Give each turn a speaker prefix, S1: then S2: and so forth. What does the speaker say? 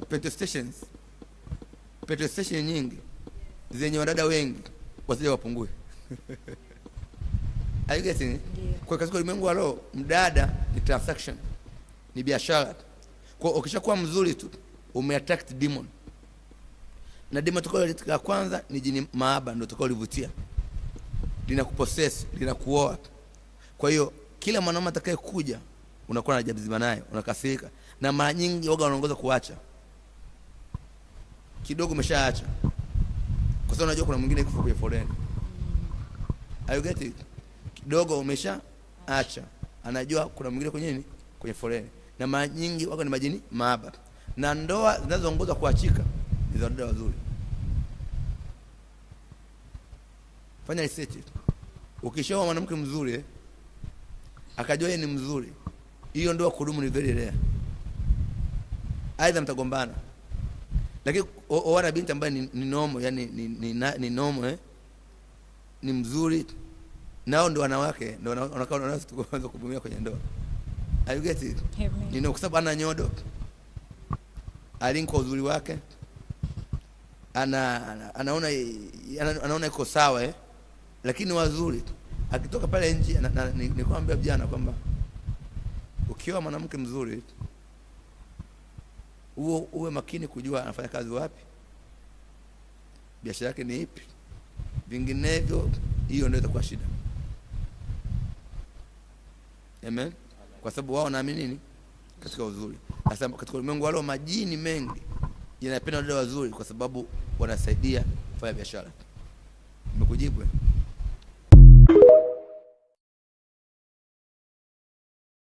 S1: petrol stations, petrol station nyingi zenye wadada wengi wasije wapungue. Are you getting it?
S2: Ndio.
S1: Kwa katika ulimwengu wa roho mdada ni transaction, ni biashara. Kwa ukishakuwa mzuri tu umeattract demon, na demon tukao la kwanza ni jini maaba, ndio tukao livutia, linakupossess, linakuoa. Kwa hiyo kila mwanaume atakayekuja unakuwa na jazba naye, unakasirika, na mara nyingi waga wanaongoza kuacha kidogo, umeshaacha kwa sababu unajua kuna mwingine yuko kwenye foleni. Are you get it? Kidogo umeshaacha, anajua kuna mwingine kwenye nini, kwenye foleni. Na mara nyingi wako ni majini maaba, na ndoa zinazoongoza kuachika ni za wadada wazuri. Fanya research. Ukishaoa mwanamke mzuri akajua yeye ni mzuri, hiyo ndoa kudumu ni very rare. Aidha mtagombana, lakini oa na binti ambaye ni nomo, yani ni nomo, ni mzuri, nao ndio wanawake ndio wanakaa wanaweza kuvumilia kwenye ndoa. Are you get it?
S2: Amen.
S1: Ni kwa sababu ana nyodo, alinko uzuri wake, anaona iko sawa, lakini wazuri akitoka pale nje. Nikwambia vijana kwamba ukiwa mwanamke mzuri uwe makini kujua anafanya kazi wapi, biashara yake ni ipi, vinginevyo hiyo ndio itakuwa shida. Amen. Kwa sababu wao wanaamini nini katika uzuri. Sasa katika ulimwengu wale majini mengi yanapenda wale wazuri kwa sababu wanasaidia kufanya biashara. Nimekujibu?